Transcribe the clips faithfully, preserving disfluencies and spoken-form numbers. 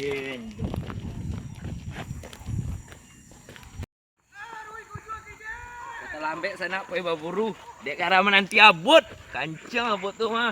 Talambek sanak pai baburu, dek karano mananti abuik. Kancang abuik tu mah.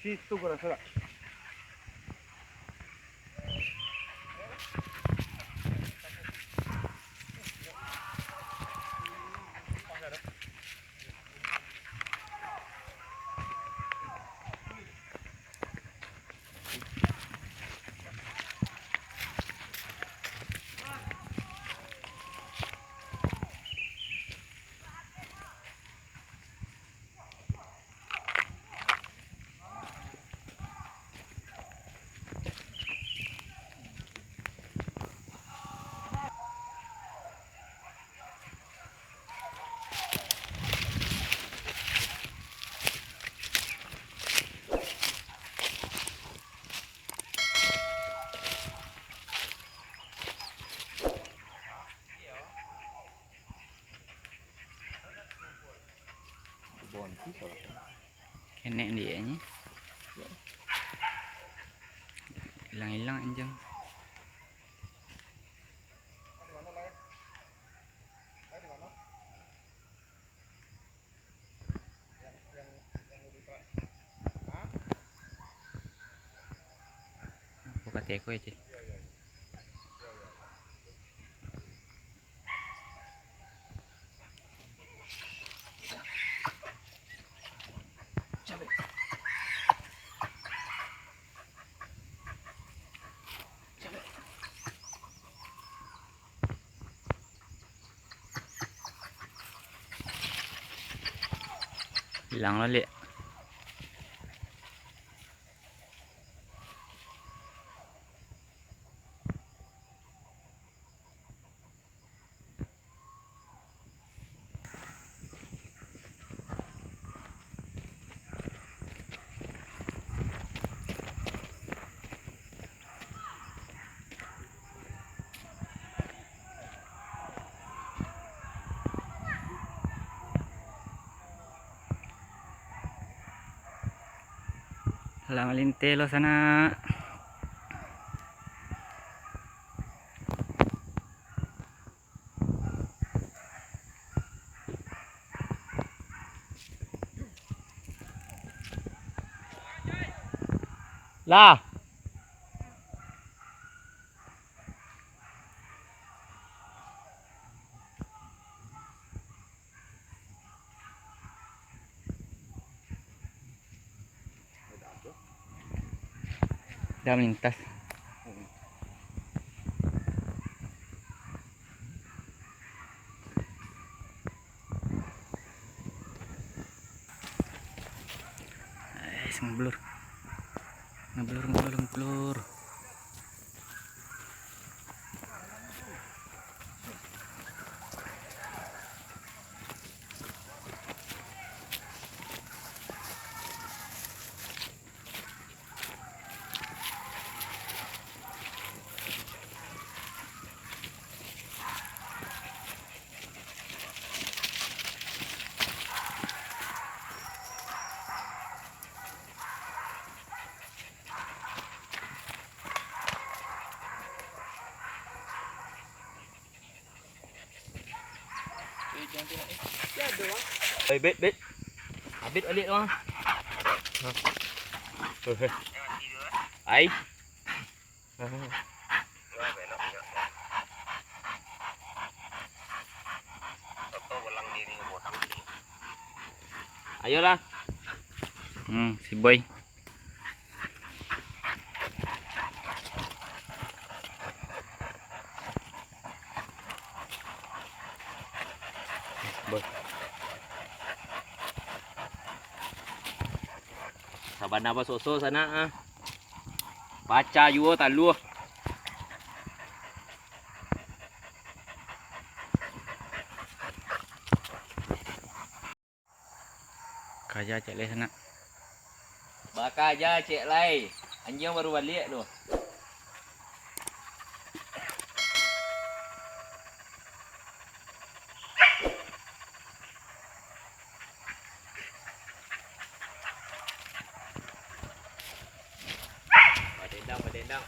Situ kurang salah. Kenek diaknyo. Ilang-ilang anjing. Buka teko aja. Ilang lo, Lek. Lah malinteh lo sanak. Lah. Dah melintas. Ais, ngeblur. Ngeblur, ngeblur, ngeblur. Oi, bet, bet. Abit balik tu, ah. Ai. Ayolah. Hmm, si Boy. Sabana basoso sanak ah. Pacah juo taluah. Kaja cek lai sanak. Bakaja cek lai. Anjiang baru baliak tu. Padendang, padendang.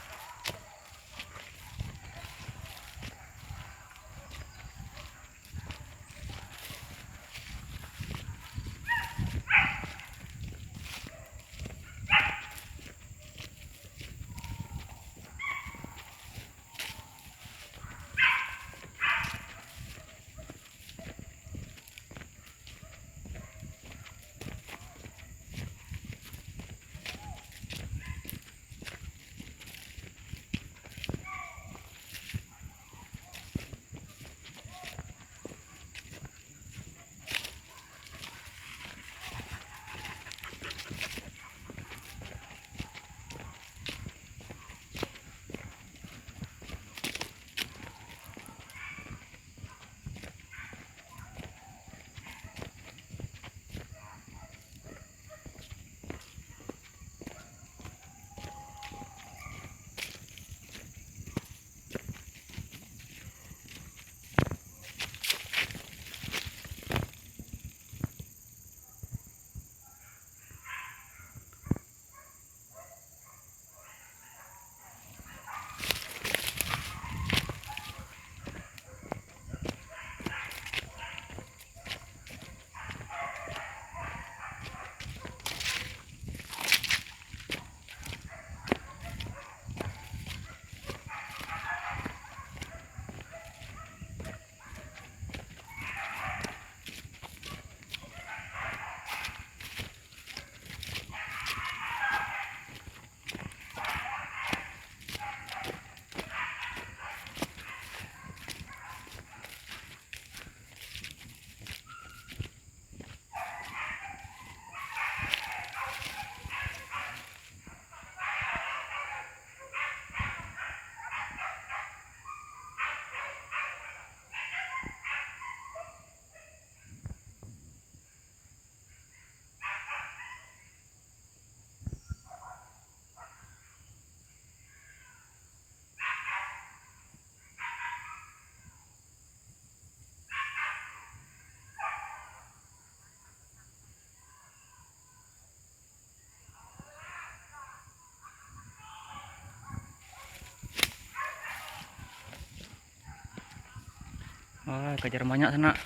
Wah, kajar banyak sanak.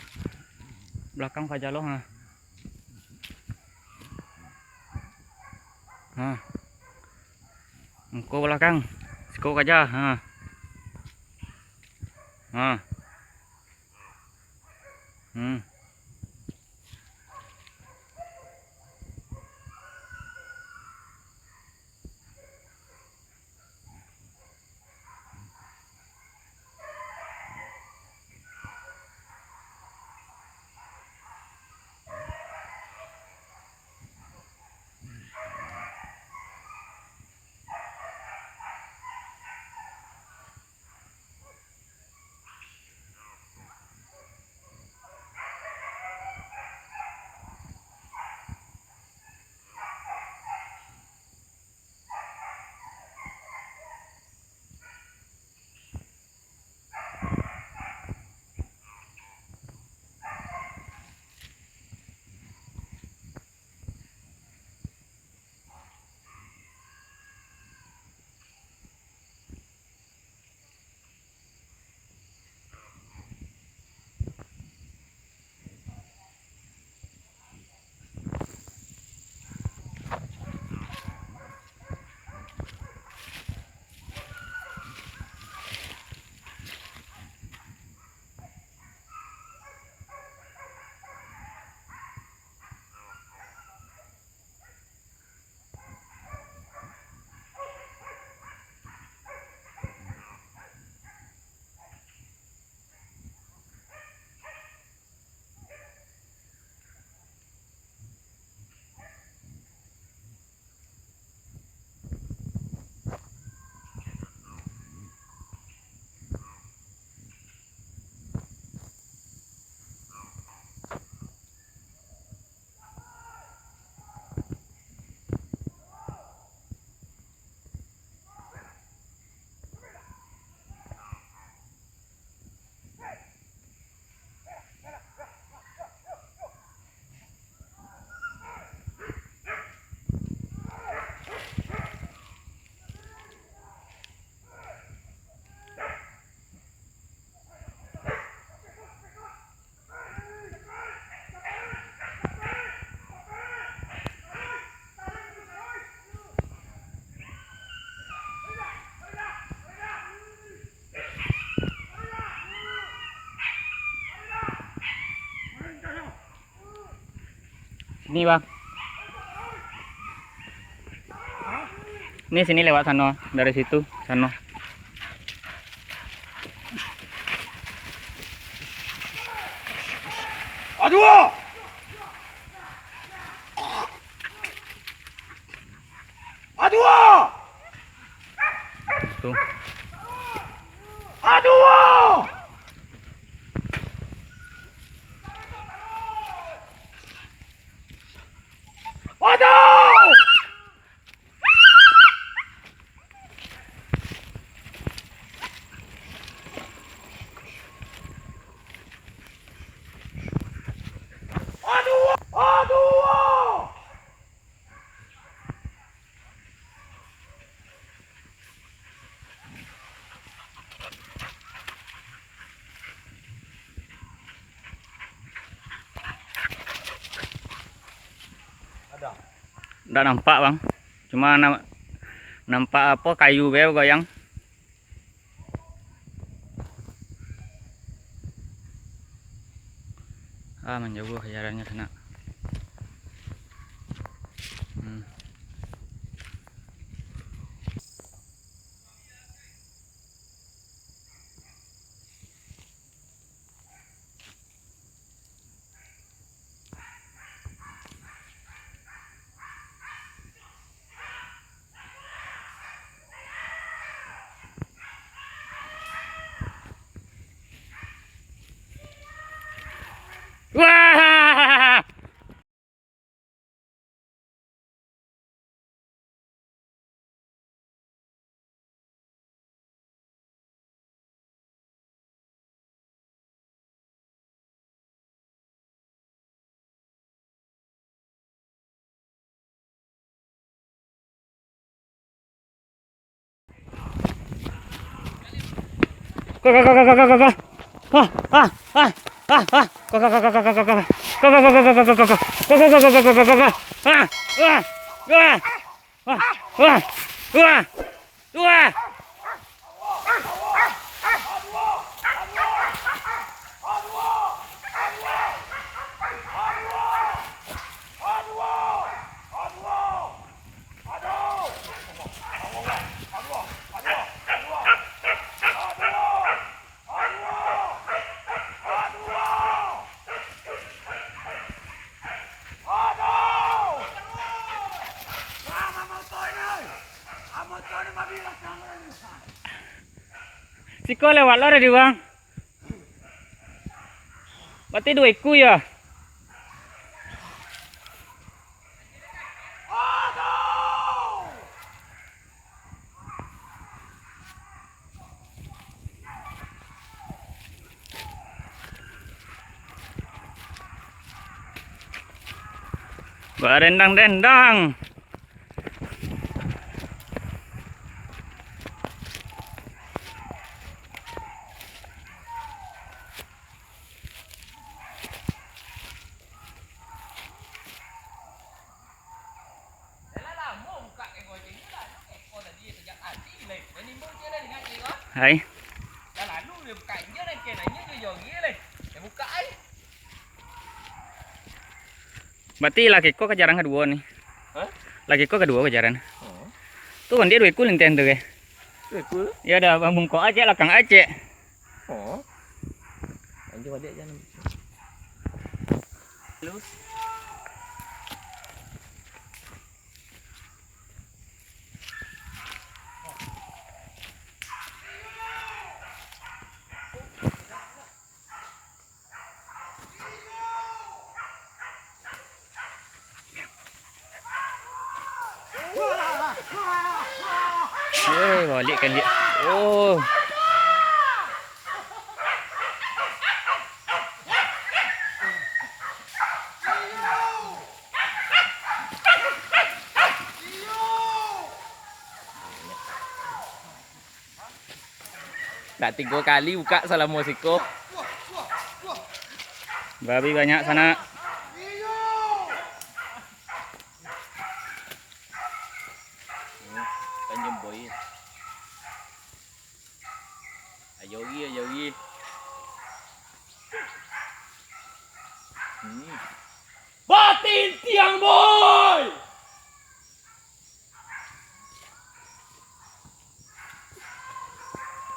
Balakang sajo lo, ha. Ha. Muko balakang. Siko kaja, ha. Ha. Hmm. Ni, Bang. Ni sini lewat sano, dari situ, sano. Aduh! Aduh! Tuh. Aduh! Aduh! Aduh! Aduh! Ndak nampak, Bang. Cuma na-, nampak apo, kayu bae bagoyang. Ah, manjauah jarannyo sanak. Hmm. Wah! Siko lewat lo tadi, Bang. Berarti duo ikua, yo? Barendang-rendang. Hai. Berarti lah keko kajaran kaduo ni. Hah? Lah keko kaduo kajaran. Oh. Tu kan dia duo ikua linteh tu ke? Duo ikua? Ya dah, bungkok acek, lakang acek. Oh. Anjing balik je. Lu. Eh, balik kan dia. Oh. Nak tigo kali buka salamo siko. Babi banyak sanak. Tanjung Boy. Ayo gi, ayo gi. Hmm. Patintiang, boy!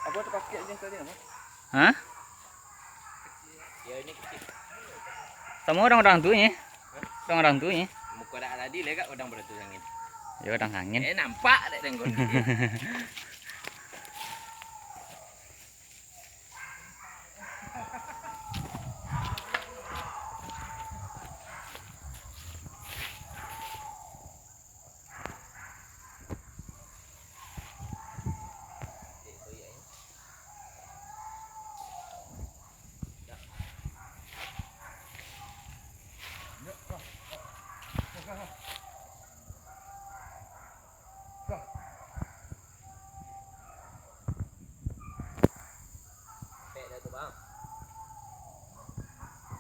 Apa tu pakai je tadi apa? Hah? Ya, ini kecil. Samo urang-urang tu nyo. Urang-urang tu nyo. Muko dak tadi le kak urang baratus angin. Ya, urang angin. Eh, nampak dek tengok. Pek dah tu, Bang.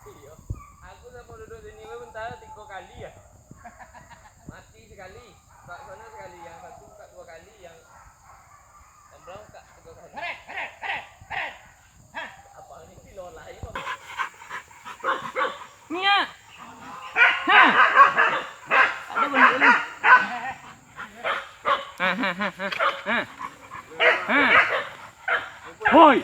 Iyo. Aku samo duduk sini pun tadi tigo kali ya. Mati sekali. Kak sana sekali, yang satu kak dua kali, yang sebelah kak tiga kali. Apa ni si Lola ini, Bang? Nyak. Ha. Ada bentuk ni. Ha, ha, ha, ha, ha. Ha. Hoi.